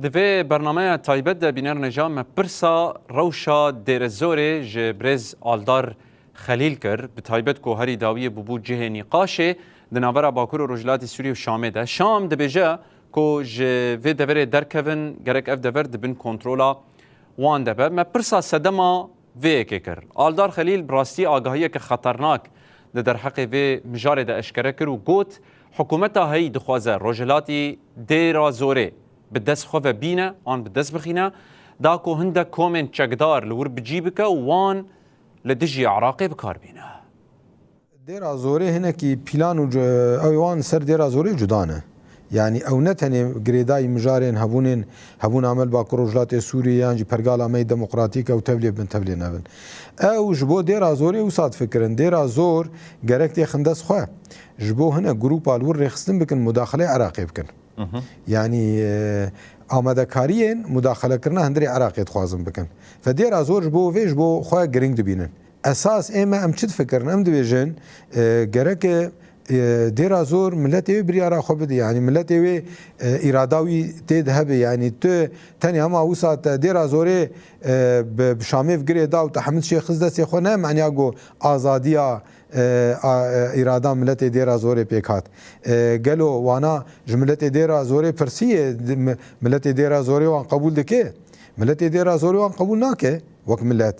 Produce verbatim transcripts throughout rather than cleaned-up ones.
Di vê bernameya taybet de bîner neja me pirsa rewşa Dêrezorê ji birêz Aldar Xelîl kir, bi taybet ku herî dawiyê bûbû cihê nîqaşê di navbera Bakur û Rojhilatê Sûriyê û Şamê de. Şam dibêje ku ji vê deverê derkevin, gerek ev dever di bin kontrola wan de be. Me pirsa sedema vê yekê kir. Aldar Xelîl bi rastî agahiyeke xeternak di derheqê vê mijarê de eşkere kir û got, hikûmeta heyî dixwaze rojhilatî Dêra Zorê bi dest xwe ve bîne an bi dest bixîne, da ku hindek komên çekdar li wir bi cî bike û wan li dijî Iraqê bi kar bîne. Dêra Zorê hinekî pîlan û c-, ew wan ser Dêra Zorê cuda ne. Yanî ew ne tenê girêdayî mijarên hebûnên, hebûna me li Bakur Rojhilatê Sûriyê yan jî pergala me yê demokratîk ew tevlê bin, tevlê nebin. Ew ji bo Dêra Zorê wisa difikirin. Dêra Zor gerek têxin dest xwe. Ji bo hinek grûpa li wir rêxistin bikin, mudaxileyê Iraqê bikin. Yanî, e, amadekariyên mudaxilekirina hundirê Iraqê dixwazin bikin. Fe Dêra Zor ji bo vê, ji bo xwe girîng dibînin. Esas ê me em çi difikirin? Em dibêjin, e, gereke, e, Dêra Zor miletê wê biryara xwe bide. Yanî miletê wê, e, îrada wî tê de hebe. Yanî tu tenê hema wisa te Dêra Zorê, e, bi, bi Şamê ve girê da û te hemî tiştê xist destê xwe ne, meniya ku azadiya, e, a, e, îrada miletê Dêra Zorê pêk hat. E, gelo wana ji miletê Dêra Zorê pirsiye, di, mi-, miletê Dêra Zorê wan qebûl dike? Miletê Dêra Zorê wan qebûl nake wek milet.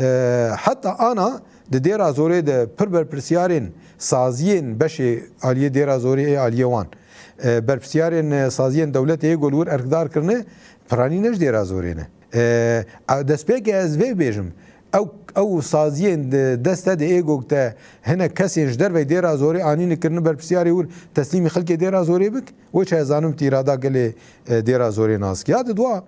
E, heta ana di Dêra Zorê de pir berpirsiyarên saziyên beşê aliyê Dêra Zorê ê aliyê wan. E, berpirsiyarên, e, saziyên dewletê yê ku li wir erkdar kirine, piranî ne ji Dêra Zorê ne. E, a, destpêkê ez vê bêjim, ew, ew saziyên di dest te de ê ku te hinek kesên ji dervey Dêra Zorê anîne kirine berpirsiyarê wir, teslîmî xelkê Dêra Zorê bik, wê çaye zanim tu îrada gelê, e, Dêra Zorê nas kî. Ya di dua,